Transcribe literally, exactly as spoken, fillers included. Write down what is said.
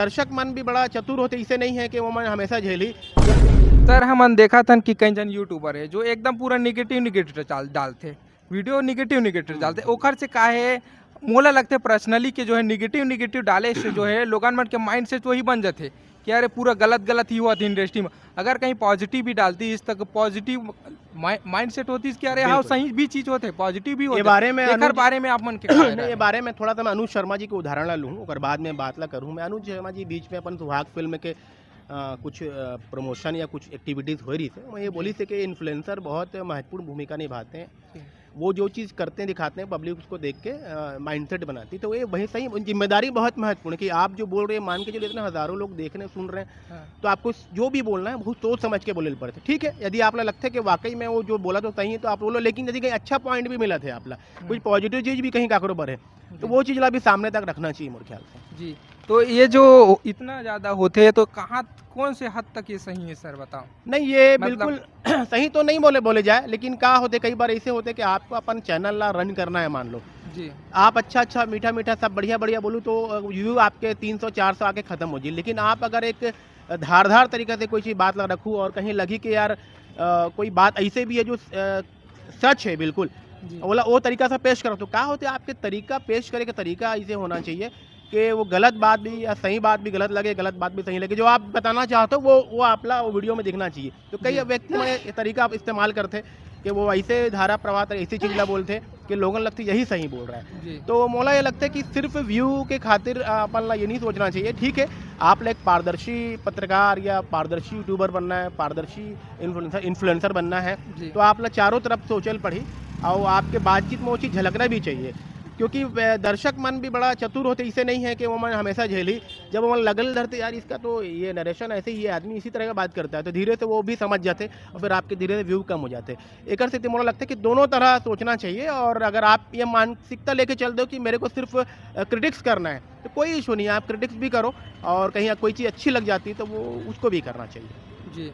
दर्शक मन भी बड़ा चतुर होथे, इसे नहीं है कि वो मन हमेशा झेली। सर, हमन देखत हन कि कई झन YouTuber हे जो एकदम पूरा नेगेटिव नेगेटिव डाल डालथे, वीडियो नेगेटिव नेगेटिव डालथे। ओखर से का हे, मोला लगथे पर्सनली कि जो है नेगेटिव नेगेटिव डाले से जो है लोगन मन के माइंडसेट वही बन जाथे कि अरे पूरा गलत गलत ही होवत हे इंडस्ट्री में। अगर कहीं पॉजिटिव भी डालतीस त पॉजिटिव माइंडसेट होतीस कि अरे हाँ, बिल्कुल। सही भी चीज होथे, पॉजिटिव भी ये होथे। बारे में एकर अनुज बारे में आप मन के का राय नहीं, ये हे? बारे में थोड़ा सा मैं अनुज शर्मा जी के उदाहरण ला लूँ, ओकर बाद में बात ला करूँ। मैं अनुज शर्मा जी बीच में अपन सुहाग फिल्म के अ, कुछ अ, प्रमोशन या कुछ एक्टिविटीज हो रही थे, मैं ये जी। बोली थे कि इन्फ्लुएंसर बहुत महत्वपूर्ण भूमिका निभाते हैं। जी। वो जो चीज़ करते हैं, दिखाते हैं, पब्लिक उसको देख के अ, माइंडसेट बनाती है। तो ये वही सही, जिम्मेदारी बहुत महत्वपूर्ण है कि आप जो बोल रहे हैं, मान के चलिए इतने हज़ारों लोग देख रहे हैं, सुन रहे हैं, हाँ। तो आपको स-, जो भी बोलना है बहुत सोच समझ के बोले पड़ते। ठीक है, यदि आप लगता है कि वाकई में वो जो बोला तो सही है तो आप बोलो, लेकिन यदि कहीं अच्छा पॉइंट भी मिला थे आपला, कुछ हम्म। पॉजिटिव चीज़ भी कहीं काकरो बर है, तो जी। वो चीज़ ला भी सामने तक रखना चाहिए मोर ख्याल से। जी, तो ये जो इतना ज़्यादा होथे तो कहाँ, कौन से हद तक ये सही है सर, बताओ? नहीं, ये मतलब बिल्कुल सही तो नहीं बोले, बोले जाए, लेकिन का होथे, कई बार ऐसे होथे कि आपको अपन चैनल ला रन करना है, मान लो। जी। आप अच्छा-अच्छा, मीठा-मीठा, सब बढ़िया-बढ़िया बोलू तो, अ, व्यू आपके तीन सौ चार सौ आके खत्म हो जाए, लेकिन आप अगर एक धारदार तरीका से कोई चीज़ बात ला रखू और कहीं लगी कि यार, अ, कोई बात ऐसे भी है जो, अ, सच है बिल्कुल, जी। ओला ओ तरीका से पेश करो, तो का होथे, आपके तरीका, पेश करे के तरीका ऐसे होना चाहिए कि वो गलत बात भी या सही बात भी गलत लगे, गलत बात भी सही लगे, जो आप बताना चाहते हो वो, वो आपला वो वीडियो में दिखना चाहिए। तो कई जी। व्यक्ति मन ये तरीका आप इस्तेमाल करथे कि वो ऐसे धारा प्रवाह तक ऐसी चीज ला बोलथे कि लोगन लगथे यही सही बोल रहा है। जी। तो मोला ये लगथे कि सिर्फ व्यू के खातिर, अ, अपन ला ये नहीं सोचना चाहिए। ठीक है, आप ला एक पारदर्शी पत्रकार या पारदर्शी यूट्यूबर बनना है, पारदर्शी इन्फ्लुएंसर, इन्फ्लुएंसर बनना है, जी। तो आप ला चारों तरफ सोचे ल पड़ही और आपके बातचीत में वो चीज़ झलकना भी चाहिए, क्योंकि वे-, दर्शक मन भी बड़ा चतुर होथे, इसे नहीं है कि वो मन हमेशा झेली। जब वो मन लगल धरथे, "यार, इसका तो ये नरेशन ऐसे ही है, आदमी इसी तरह का बात करता है", तो धीरे से वो भी समझ जाथे और फिर आपके धीरे से व्यू कम हो जाथे। एकर सेती मोला लगथे कि दोनों तरह सोचना चाहिए और अगर आप ये मानसिकता लेके चल दो कि मेरे को सिर्फ, अ, क्रिटिक्स करना है, तो कोई इशू नहीं है, आप क्रिटिक्स भी करो और कहीं कोई चीज़ अच्छी लग जाती है, तो वो, उसको भी करना चाहिए। जी।